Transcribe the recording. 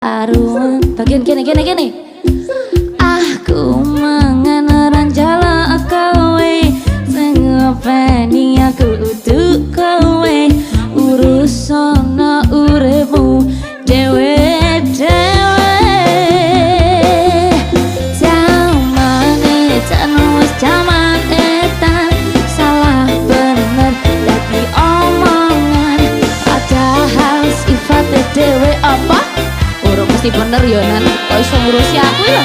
Aruan bagian kene kene kene. Aku mangan ora njaluk kowe, sing ngopeni aku udu kowe, urusana uripmu dhewe dhewe. Jaman edan wis jaman edan, salah bener dadi omongan, padahal sifate dhewe apa urung mesti bener yo, Nan. Kok iso ngurusi aku ya?